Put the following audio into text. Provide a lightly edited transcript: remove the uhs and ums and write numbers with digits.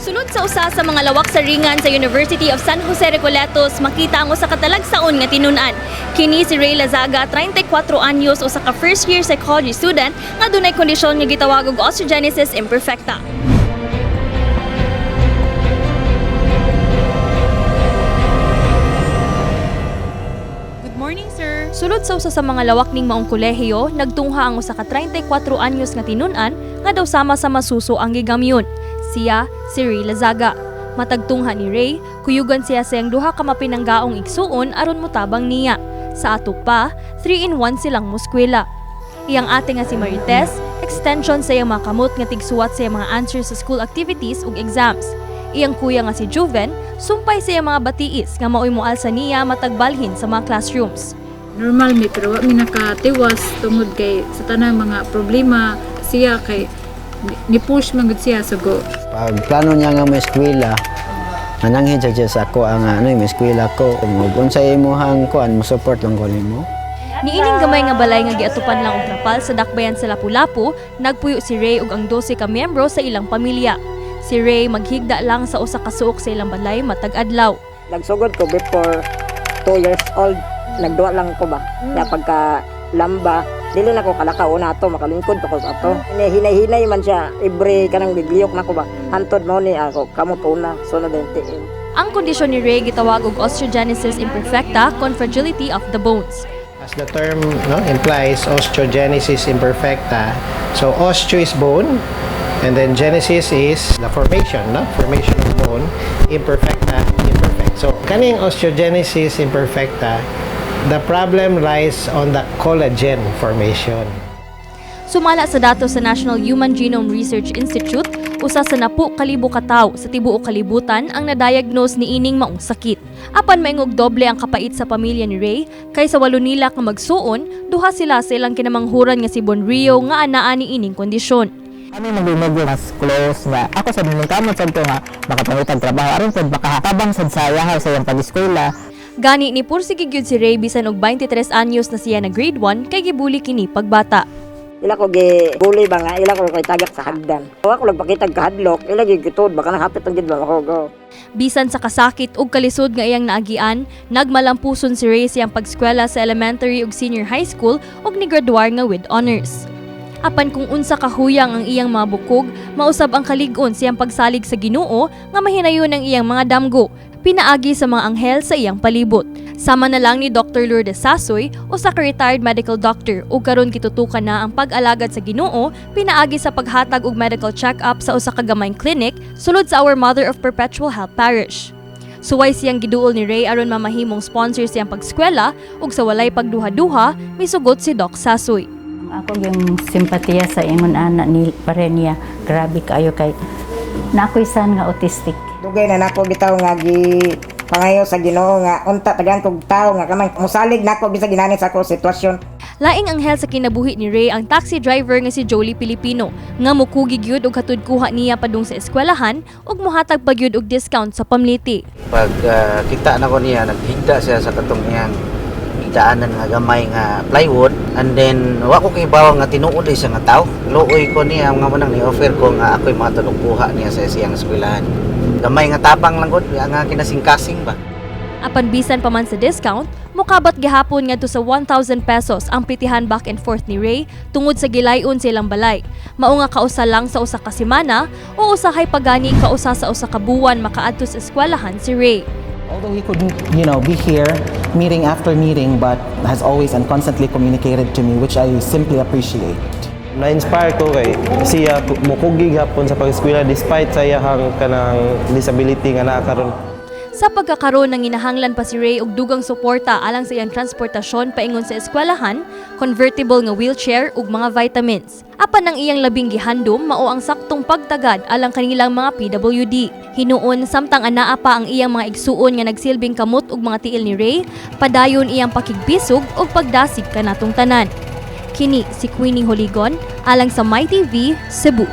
Sulod sa usa sa mga lawak sa ringan sa University of San Jose Recoletos, makita ang usa ka talagsaon nga tinun-an. Kini si Ray Lazaga, 34 anyos, usa ka first year psychology student nga dunay kondisyon nga gitawag og osteogenesis imperfecta. Good morning, sir. Sulod sa usa sa mga lawak ning maong kolehiyo, nagtungha ang usa ka 34 anyos nga tinun-an nga daw sama sa masuso ang gigamyon. Siya si Ray Lazaga. Matagtungha ni Ray, kuyugan siya sa iyang duha ka mapinanggaong igsuon aron motabang niya. Sa ato pa, 3 in 1 silang muskwela. Iyang ate nga si Marites, extension sa iyang mga kamot nga tigsuwat sa iyang mga answers sa school activities ug exams. Iyang kuya nga si Juven, sumpay sa iyang mga batiis nga maoy moalsa niya matagbalhin sa mga classrooms. Normal mi, pero wa mi nakatiwas tungod kay sa tanang mga problema siya kay ni-push man gud siya sugo. Pag plano niya nga may eskwela, nananghid siya sa ako ang ano, may eskwela ko. Kung unsa imuhang kuan, mo support lang ko nimo. Niining gamay nga balay nga giatupan lang og trapal sa dakbayan sa Lapu-Lapu, nagpuyo si Ray ug ang 12 ka miyembro sa ilang pamilya. Si Ray maghigda lang sa usa ka suok sa ilang balay matag adlaw. Nagsugod ko before 2 years old, nagduwa lang ko ba. Na pagka lamba, dili na ko kalakaw na ato, makalingkod pa ko sa ato. Hinay-hinay man siya, every kanang gigliyok na ko ba. Hantod mo ni ako, kamot una, sunod din tiil. Ang kondisyon ni Ray gitawag og osteogenesis imperfecta con fragility of the bones. As the term, no, implies, osteogenesis imperfecta. So osteo is bone, and then genesis is the formation, no? Formation of bone, imperfecta, imperfect. So kaning osteogenesis imperfecta, the problem lies on the collagen formation. Sumala sa datos sa National Human Genome Research Institute, usa sa 10,000 ka tawo sa tibuok kalibutan ang na-diagnose ni ining maong sakit. Apan maingog doble ang kapait sa pamilya ni Ray kay sa walo nila ka magsuon, duha sila sa ilang kinamanghuran nga si Bonrio nga anaa ni ining kondisyon. Kami maging mas close nga ako sa ning kamot sad ko nga makapangitag trabaho aron pod makatabang sad sa yahaw sa iyang pag-eskwela. Gani ni pursige gyud si Ray bisan og 23 anyos na siya na grade 1 kay gibuli kini pagbata. Ila ko gi bully ba nga, ila ko kay tagak sa hagdan. Wa ko nagpakitag kahadlok, ila gi gituod baka nang hapit ang gid ba ako go. Bisan sa kasakit ug kalisod nga iyang naagian, nagmalampuson si Ray siyang pagskwela sa elementary ug senior high school ug nigraduar nga with honors. Apan kung unsa kahuyang ang iyang mga bukog, mausab ang kalig-on siyang pagsalig sa Ginoo nga mahinayon ang iyang mga damgo, pinaagi sa mga anghel sa iyang palibot. Sama na lang ni Dr. Lourdes Sasoy, usa ka retired medical doctor ug karon gitutukan na ang pag-alagad sa Ginoo pinaagi sa paghatag og medical check-up sa usa ka gamayng clinic sulod sa Our Mother of Perpetual Help Parish. Suway siyang giduol ni Ray aron mamahimong sponsor siyang pagskwela ug sa walay pagduha-duha misugot si Doc Sasoy. Ang ako yung simpatiya sa ingon ana ni pare niya, grabe kaayo kay na ako'y san nga autistic. Dugay na nako bitaw nga gi pangayo sa Ginoo nga unta tagaan kog tawo nga kanang mosalig nako bisag inani sa ako sitwasyon. Laing anghel sa kinabuhi ni Ray ang taxi driver nga si Jolie Pilipino nga mukugi gyud og hatud kuha niya padung sa eskwelahan ug mohatag pa gyud og discount sa pamliti. Pag kita na ko niya, naghigda siya sa katong iyang higdaanan nga gamay nga plywood, and then wa ko kibaw nga tinuod ay siya nga tao. Luoy ko niya nga manang ni-offer ko nga ako'y mga kuha niya sa siyang eskwelahan. Gamay nga tabang lang gud nga kinasingkasing ba. Apan bisan pa man sa discount, mukabat gihapon ngadto sa 1,000 pesos ang plitihan back and forth ni Ray tungod sa gilayon sa ilang balay. Mao nga kausa lang sa usa ka semana o usahay pagani kausa sa usa ka buwan makaadto sa eskwelahan si Ray. Although he couldn't be here meeting after meeting, but has always and constantly communicated to me, which I simply appreciate. Na-inspire ko kay siya mukugi gihapon sa pag-eskwela despite sa iyahang kanang disability nga naa karon. Sa pagkakaroon ng inahanglan pa si Ray og dugang suporta alang sa iyang transportasyon paingon sa eskwelahan, convertible nga wheelchair ug mga vitamins. Apan ang iyang labing gihandom mao ang saktong pagtagad alang kanilang mga PWD. Hinuon samtang anaa pa ang iyang mga igsuon nga nagsilbing kamot ug mga tiil ni Ray, padayon iyang pakigbisog ug pagdasig kanatong tanan. Kini si Queenie Holigon alang sa MyTV, Cebu.